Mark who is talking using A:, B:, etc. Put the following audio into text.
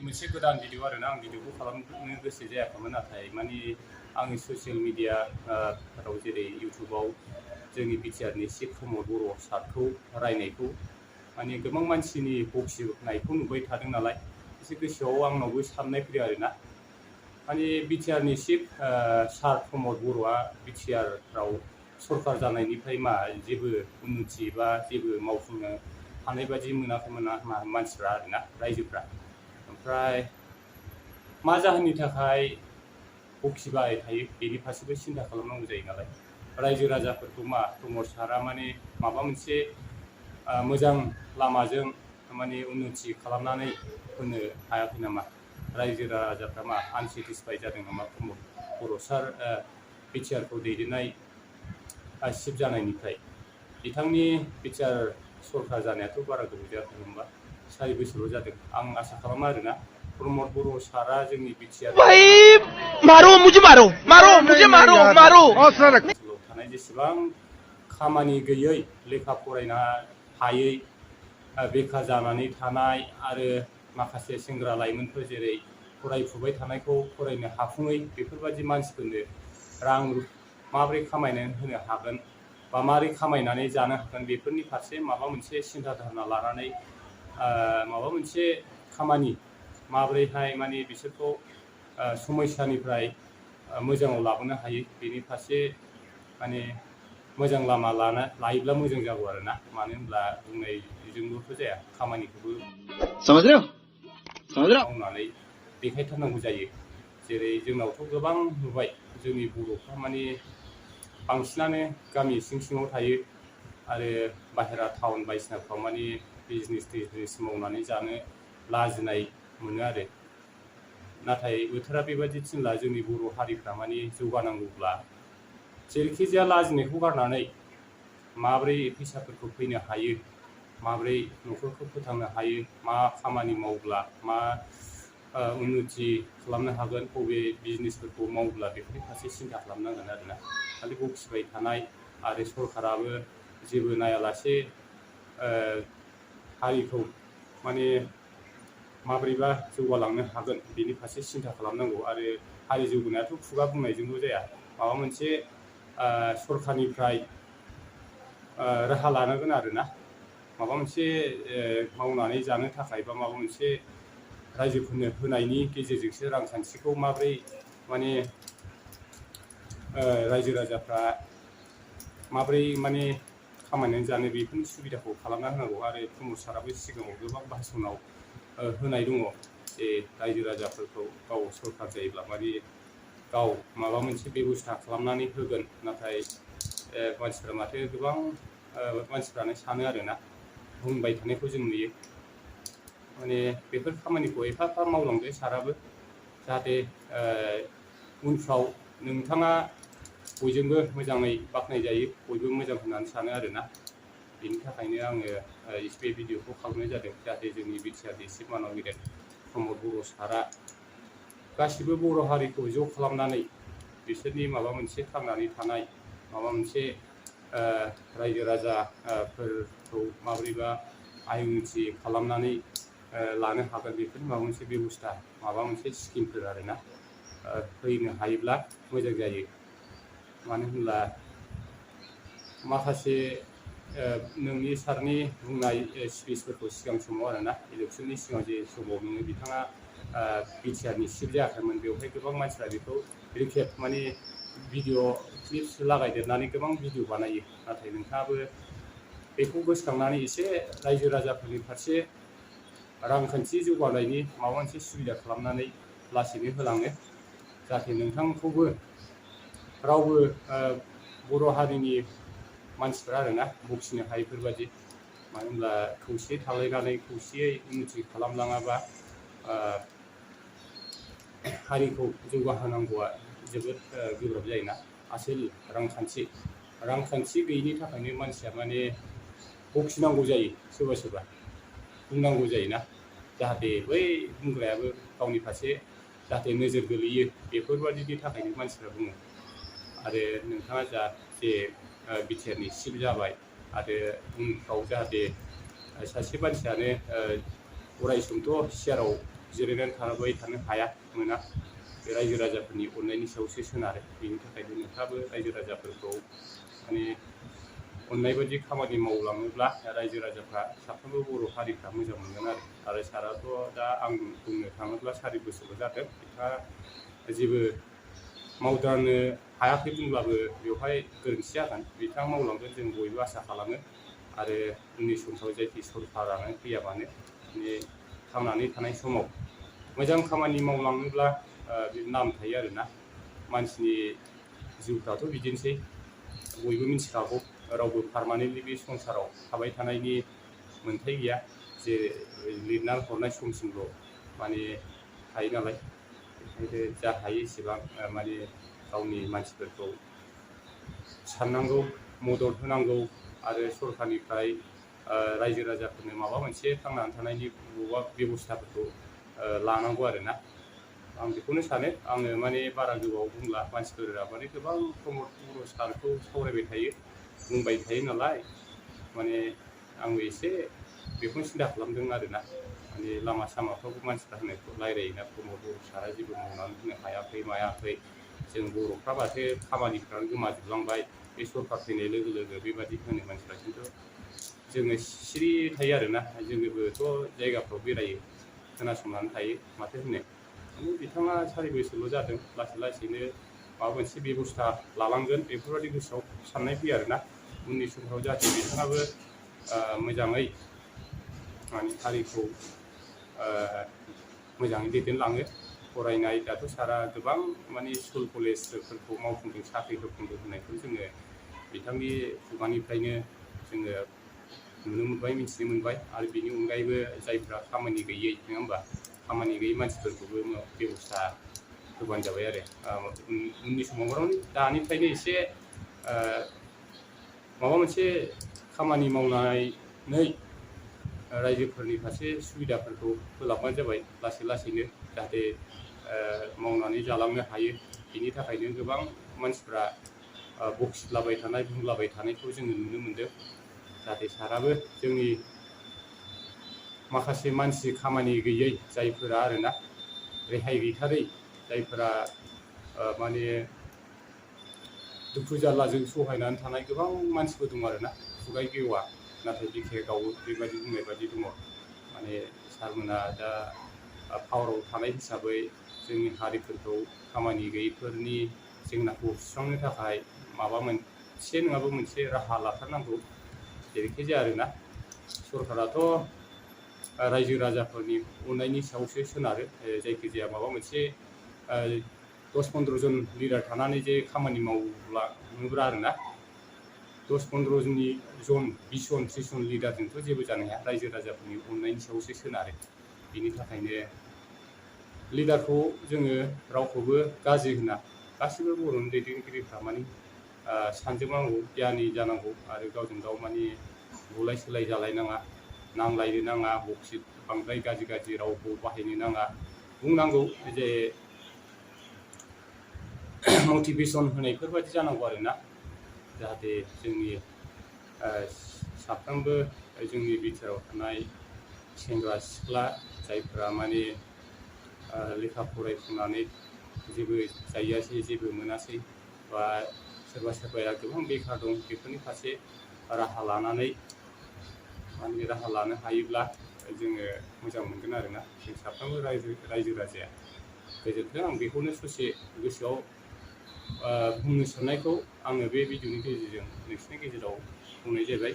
A: मोनसे गोदान भिडिअ आरोना आं भिडिअखौ खालामनो गोसो जायाखैमोन नाथाय माने आंनि ससियेल मिडिया फोराव जेरै इउटिउबाव जोंनि बिटिआरनि चिफ प्रमद बर' सारखौ रायनायखौ माने गोबां मानसिनि बखिनायखौ नुबाय थादों नालाय एसे गोसोआव आंनावबो साननाय फैदों आरोना माने बिटिआरनि चिफ सार प्रमद बर'आ बिटिआराव सरकार जानायनिफ्राय मा जेबो उन्नति बा जेबो मावफुंनो हानाय बादि मोनाखैमोन मानसिफ्रा आरोना रायजोफ्रा ओमफ्राय मा जाहोननि थाखाय बखिबाय थायो बेनि फारसेबो सिन्था खालामनांगौ जायो नालाय रायजो राजाफोरखौ मा प्रमद सारआ माने माबा मोनसे मोजां लामाजों माने उन्नति खालामनानै होनो हायाखै नामा रायजो राजाफ्रा मा आनसेटिसफाइ जादों नामा प्रमद बर' सार बिटिआरखौ दैदेननाय चिफ जानायनिफ्राय बिथांनि बिटिआर सरकार जानायाथ' बारा गोबाव जायाखै होनबा 4 बोसोरल' जादों आं आसा खालामो आरोना प्रमद बर' सारआ जोंनि बिटिआर थानाय जेसेबां खामानि गैयै लेखा फरायनो हायै बेखार जानानै थानाय आरो माखासे सेंग्रा लाइमोनफोर जेरै फरायफुबाय थानायखौ फरायनो हाफुङै बेफोरबायदि मानसिफोरनो रां माबोरै खामायनानै होनो हागोन बा माबोरै खामायनानै जानो हागोन बेफोरनि फारसे माबा मोनसे सिन्था धारना लानानै माबा मोनसे खामानि माबोरैहाय माने बिसोरखौ समस्यानिफ्राय मोजाङाव लाबोनो हायो बेनि फारसे माने मोजां लामा लायोब्ला मोजां जागौ आरोना मानो होनब्ला बुंनायजोंल'थ' जाया खामानिखौबो मावनानै देखायथारनांगौ जायो जेरै जोंनावथ' गोबां नुबाय जोंनि बर'फ्रा माने बांसिनानो गामि सिङाव थायो आरो बाहेरा टाउन बायदिसिनाफ्राव माने बिजनेस मावनानै जानो लाजिनाय मोनो आरो नाथाय बोथोरा बेबायदि थिनला जोंनि बर' हारिफ्रा माने जौगानांगौब्ला जेरैखि जाया लाजिनायखौ गारनानै माबोरै फैसाफोरखौ फैनो हायो माबोरै न'खरखौ फोथांनो हायो मा खामानि मावब्ला मा उन्नति खालामनो हागोन बबे बिजनेसफोरखौ मावब्ला बेफोरनि फारसे सिन्था खालामनांगोन आरोना खालि बखिबाय थानाय आरो सरकाराबो जेबो नायालासे हारिखौ माने माबोरैबा जौगालांनो हागोन बेनि फारसे सिन्था खालामनांगौ आरो हारि जौगानायाथ' खुगा बुंनायजोंल' जाया माबा मोनसे सरकारनिफ्राय राहा लानांगोन आरोना माबा मोनसे मावनानै जानो थाखाय बा माबा मोनसे रायजोफोरनो होनायनि गेजेरजोंसो रांखान्थिखौ माबोरै माने रायजो राजाफ्रा माबोरै माने खामायनानै जानो बेफोरनि सुबिदाखौ खालामना होनांगौ आरो प्रमद साराबो सिगाङाव गोबां भाषणाव होनाय दङ जे रायजो राजाफोरखौ गाव सरकार जायोब्ला माने गाव माबा मोनसे बेबस्था खालामनानै होगोन नाथाय मानसिफ्रा माथो गोबां मानसिफ्रानो सानो आरोना बुंबाय थानायखौ जों नुयो माने बेफोर खामानिखौ एफा एफा मावलांदो साराबो जाहाथे उनफ्राव नोंथाङा बयजोंबो मोजाङै बाख्नायजायो बयबो मोजां होननानै सानो आरोना बेनि थाखायनो आङो बे भिडिअखौ खालामनाय जादों जाहाथे जोंनि बिटिआरनि चिफ मानगिरि प्रमद बर' सारआ गासिबो बर' हारिखौ ज' खालामनानै बिसोरनि माबा मोनसे थांनानै थानाय माबा मोनसे रायजो राजाफोरखौ माबोरैबा आय उन्नति खालामनानै लानो हागोन बेफोरनि माबा मोनसे बेबस्था माबा मोनसे स्किमफोर आरोना फैनो हायोब्ला मोजां जायो मानो होनब्ला माखासे नोंनि सारनि बुंनाय स्पिचफोरखौ सिगां समाव आरोना इलेक्सननि सिगां जे समाव नोङो बिथाङा बिटिआरनि चिफ जायाखैमोन बेवहाय गोबां मानसिफ्रा बेखौ रिकेप माने भिडिअ क्लिप्स लागायदेरनानै गोबां भिडिअ बानायो नाथाय नोंथाङाबो बेखौ गोसोखांनानै एसे रायजो राजाफोरनि फारसे रांखान्थि जौगानायनि माबा मोनसे सुबिदा खालामनानै लासैनो होलाङो जाहाथे नोंथांखौबो रावबो बर' हारिनि मानसिफ्रा आरोना बखिनो हायैफोरबायदि मानो होनब्ला खौसेयै थालायनानै खौसेयै उन्नति खालामलाङाबा हारिखौ जौगाहोनांगौआ जोबोद गोब्राब जायोना आसोल रांखान्थि गैयिनि थाखायनो मानसिया माने बखिनांगौ जायो सोरबा सोरबा बुंनांगौ जायोना जाहाथे बै बुंग्रायाबो गावनि फारसे जाहाथे नोजोर गोलैयो बेफोरबायदिनि थाखायनो मानसिफ्रा बुङो आरो नोंथाङा जाहाथे बिटिआरनि चिफ जाबाय आरो उनफ्राव जाहाथे सासे मानसियानो अरायसमथ' सियाराव जिरायनानै थाबाय थानो हाया मोना। बे रायजो राजाफोरनि अननायनि सायावसो सोनारो। बेनि थाखायनो नोंथाङाबो रायजो राजाफोरखौ माने अननाय बायदि खामानि मावलाङोब्ला रायजो राजाफ्रा साफ्रोमबो बर' हारिफ्रा मोजां मोनगोन आरो साराथ' दा आं बुंनो थाङोब्ला 4 बोसोरल' जादों। बिथाङा जेबो मावदांनो हायाखै बुंब्लाबो बेवहाय गोरोन्थि जागोन। बिथाङा मावलांगोन जों बयबो आसा खालामो आरो उननि समफ्राव जायखि सरकारानो फैया मानो माने थांनानै थानाय समाव मोजां खामानि मावलाङोब्ला नाम थायो आरोना। मानसिनि जिउफ्राथ' बिदिनोसै बयबो मिथिखागौ। रावबो पारमानेन्टलि बे संसाराव थाबाय थानायनि मोन्थाय गैया। जे लिरना हरनाय समसिमल' माने थायो नालाय। बेखायनो जा हायो एसेबां माने गावनि मानसिफोरखौ साननांगौ, मदद होनांगौ आरो सरकारनिफ्राय रायजो राजाफोरनो माबा मोनसे थांनानै थानायनि बबेबा बेब'स्थाफोरखौ लानांगौ आरोना। आं बेखौनो सानो। आङो माने बारा गोबाव बुंला। मानसिफोरा माने गोबां प्रमद बर' सारखौ सावरायबाय थायो, बुंबाय थायो नालाय माने आंबो एसे बेखौनो सिन्था खालामदों आरोना। माने लामा सामाफ्रावबो मानसिफ्रा होनायखौ रायलायोना प्रमद बर' सारा जेबो मावनानै होनो हायाखै मायाखै। जों बर'फ्रा माथो खामानिफ्रानो गोमाजोबलांबाय बे सरकार फैनाय लोगो लोगो बेबायदि होनो मानसिफ्रा। खिन्थु जोङो सिरि थायो आरोना। जोङोबोथ' जायगाफ्राव बेरायो, खोनासंनानै थायो माथो होनो। माने बिथाङा 4 बोसोरल' जादों। लासै लासैनो माबा मोनसे बेब'स्था लालांगोन बेफोरबायदि गोसोआव साननाय फैयो आरोना। उननि समफ्राव जाहाथे बिथाङाबो मोजाङै माने हारिखौ मोजाङै दैदेनलाङो। फरायनाय दाथ' सारा गोबां माने स्कुल कलेजफोरखौ मावफुंदों, साख्रि होफुंदों होननायखौ जोङो बिथांनि खुगानिफ्रायनो जोङो नुनो मोनबाय, मिथिनो मोनबाय। आरो बेनि अनगायैबो जायफ्रा खामानि गैयै, नङा होमबा, खामानि गैयै मानसिफोरखौबो बेब'स्था होबानो जाबाय आरो। उननि समाव दानिफ्रायनो एसे माबा मोनसे खामानि मावनानै रायजोफोरनि फारसे सुबिदाफोरखौ होलांबानो जाबाय लासै लासैनो, जाहाथे मावनानै जालांनो हायो। बेनि थाखायनो गोबां मानसिफ्रा बखिलाबाय थानाय, बुंलाबाय थानायखौ जोङो नुनो मोनदों। जाहाथे साराबो जोंनि माखासे मानसि खामानि गैयै जायफोरा आरोना, रेहाय गैथारै जायफोरा माने दुखु जारलाजों सहायनानै थानाय गोबां मानसिफोर दं आरोना। खुगाय गेवा नाथाय बिखाया गावो बेबायदि बुंनाय बायदि दङ। माने सारमोना दा पावाराव थानाय हिसाबै जोंनि हारिफोरखौ खामानि गैयैफोरनि जेंनाखौ सुस्रांनो थाखाय माबा मोनसे नङाबा मोनसे राहा लाथारनांगौ। जेरैखि जाया आरोना। सरकाराथ' रायजो राजाफोरनि अननायनि सायावसो सोनारो। जायखिजाया माबा मोनसे 10-15 जन लिडार थानानै जे खामानि मावलाङोब्ला आरोना, 10-15 जन 20 जन 30 जन लिडारजोंथ' जेबो जानो हाया। रायजो राजाफोरनि अननायनि सायावसो सोनारो। बेनि थाखायनो लिडारखौ जोङो रावखौबो गाज्रि होना। गासिबो बर'नि दैदेनगिरिफ्रा माने सानजोबनांगौ, गियानि जानांगौ आरो गावजों गाव माने बुलाय सोलाय जालायनाङा, नांलायनो नाङा, बांद्राय गाज्रि रावखौ बाहायनो नाङा। बुंनांगौ जे मटिभेसन होनायफोरबायदि जानांगौ आरोना। जाहाथे जोंनि साफ्रोमबो जोंनि बिटिआरआव थानाय सेंग्रा सिख्ला जायफ्रा माने लेखा फरायफुंनानै जेबो जायासै, जेबो मोनासै, बा सोरबा सोरबाया गोबां बेखार दं, बेफोरनि फारसे राहा लानानै माने राहा लानो हायोब्ला जोङो मोजां मोनगोन आरोना। जों साफ्रोमबो रायजो राजाया गोजोनथों। आं बेखौनो ससे गोसोआव बुंनो साननायखौ आङो बे भिडिअनि गेजेरजों नोंसोरनि गेजेराव बुंनाय जाबाय।